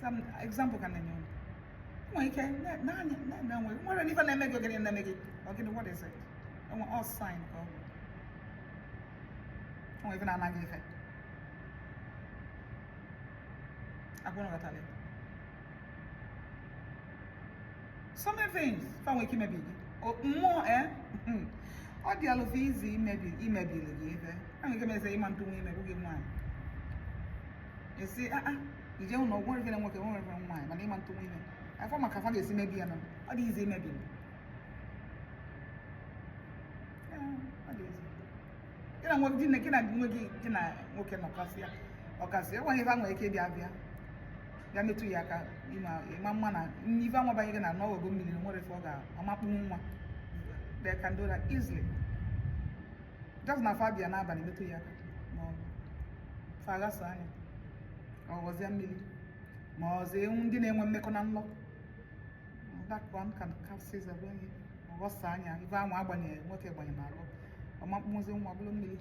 Some example ka na-enye unu. Nwere ike na-anya na-enwe nwere n'ife na-eme gị, ogene na-eme gị, ogene, what is it? Enwe all sign ka ọ bụ. Enwe ife na-anaghị ife. Akwụna ghọtara ya. So many things fa nwere ike imebi gị. Mmụọ eh? Ọ dị alụfe izi imebi imebili gị ife. Enwere ike mezi ịma ntụnwe ime gị nwaanyị. Esi a a ije ụlọ ọgwụ nwere nwoke nwere nwaanyị mana ịma ntụnwe ime. Afọ maka fa ga-esi mebi ya nọ. Ọ dị izi imebi. Ọ dị izi. Gị na nwoke gị na nwe gị gị na nwoke nọkasịa ọkasị enweghị ife nwere ike ịbịa bịa bịa metụ ya aka ịma mma na ife anwa banye gị na n'ọghọgo mmiri nwere ife ọ ga-amakpu nwa. They can do that easily. Just na fa bịa n'abalị metụ ya aka ma ọ bụ fa aghasa anya ọ ghọzie mmiri ma ọzọ ndị na-enwe mmekọ na nlọ. That one can cast ọ ghọsa anya ife anwa agbanye nwoke gbanye na alụ ọmakpụzi nwa bụrụ mmiri.